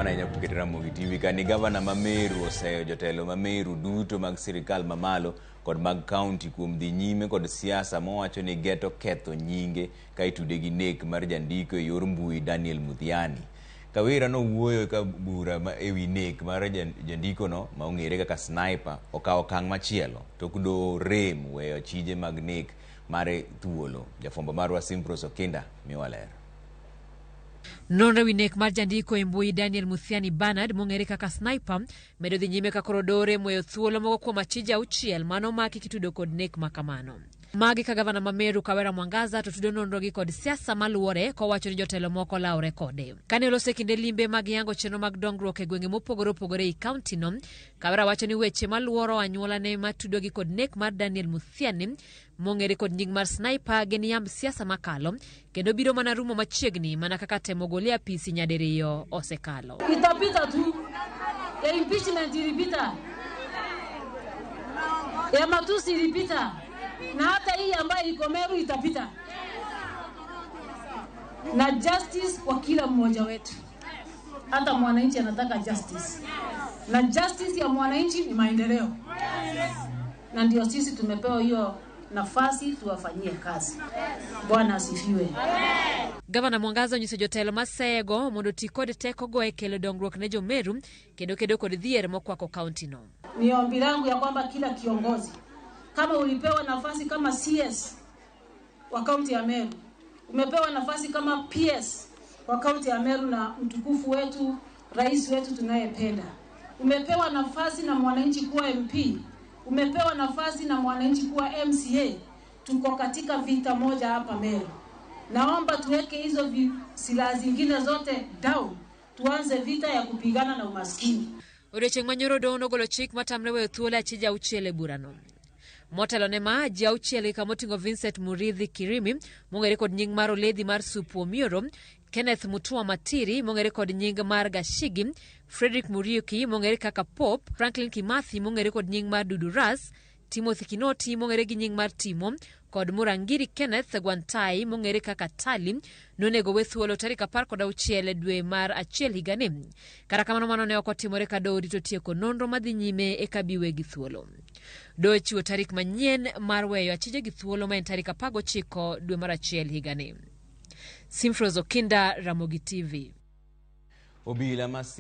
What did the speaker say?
Ahinya kuom Ramogi TV ka ni gavana ma Meru oseyo jotelo ma Meru duto mag sirikal mamalo kod mag kaunti kuom dhi nyime kod siasa mowacho ni geto ketho nyinge ka itude gi nek mar jandiko e yor mbui Daniel Mudhiani. Kawira nowuoyo ka bura ewi nek mar jandikono ma ong'ere kaka Sniper okawo okang' machielo tok doho rem weyo achije mag nek mare thuolo. Jafwambo marwa Simprose Okinda miwa ler. Nonro ewi nek mar jandiko e mbui Daniel Muthiani Bernard mong'ere kaka Sniper medo dhi nyime ka koro doho rem weyo thuolo moko kuom achije auchiel mane omaki kitudo kod nek ma kamano. Magi ka gavana ma Meru Kawera Mwangaza to tudo nonrogi kod siasa maluwore kowacho ni jotelo moko lawre kode. Kane oloso e kinde limbe mag yango chenro mag dongruok e gwenge mopogore opogore ei kauntino, Kawera wacho ni weche maluoro anyuolane matudogi kod nek mar Daniel Muthiani mong'ere kod nying mar Sniper gin yamb siasa makalo kendo biro mana rumo machiegni mana kaka temo gole apisi nyadiriyo osekalo. Itapita tu ya impeachment ilipita, ya matusi ilipita, na hata hii ambayo iko Meru itapita, na justice kwa kila mmoja wetu. Hata mwananchi anataka justice, na justice ya mwananchi ni maendeleo, na ndio sisi tumepewa hiyo nafasi tuwafanyie kazi. Bwana asifiwe. Gavana Mwangaza onyiso jotelo maseyego mondo oti kod tekogo e kelo dongruok ne jo-Meru kendo kedo kod dhier mokwako kauntino. Ni ombi langu ya kwamba kila kiongozi, kama ulipewa nafasi kama CS wa kaunti ya Meru, umepewa nafasi kama PS wa kaunti ya Meru na mtukufu wetu rais wetu tunayependa, umepewa nafasi na mwananchi kuwa MP, umepewa nafasi na mwananchi kuwa MCA, tuko katika vita moja hapa Meru. Naomba tuweke hizo silaha zingine zote down, tuanze vita ya kupigana na umaskini. Odiochieng' ma nyoro doho nogolo chik matamre weyo thuolo achije auchiel e burano. Motelo ne ma, ji auchiel gi kama oting'o Vincent Murithi Kirimi mong'ere kod nying mar Oledhi mar Supu Omioro, Kenneth Mutua Matiri mong'ere kod nying mar Gashigi, Frederick Muriuki mong'ere kaka Pop, Franklin Kimathi mong'ere kod nying mar Dudu Ras, Timothy Kinoti mong'ere gi nying mar Timo kod Murangiri Kenneth Gwantai mong'ere kaka Tali nonego we thuolo tarik 16 dwe mar achiel higani. Kata kamano mano ne ok otimore ka doho rito tieko nonro madhi nyime eka bi wegi thuolo. Doho chiwo tarik manyien mar weyo achije gi thuolo ma en tarik 19 dwe mar achiel higani. Simfrose Okinda, Ramogi TV. Obila ma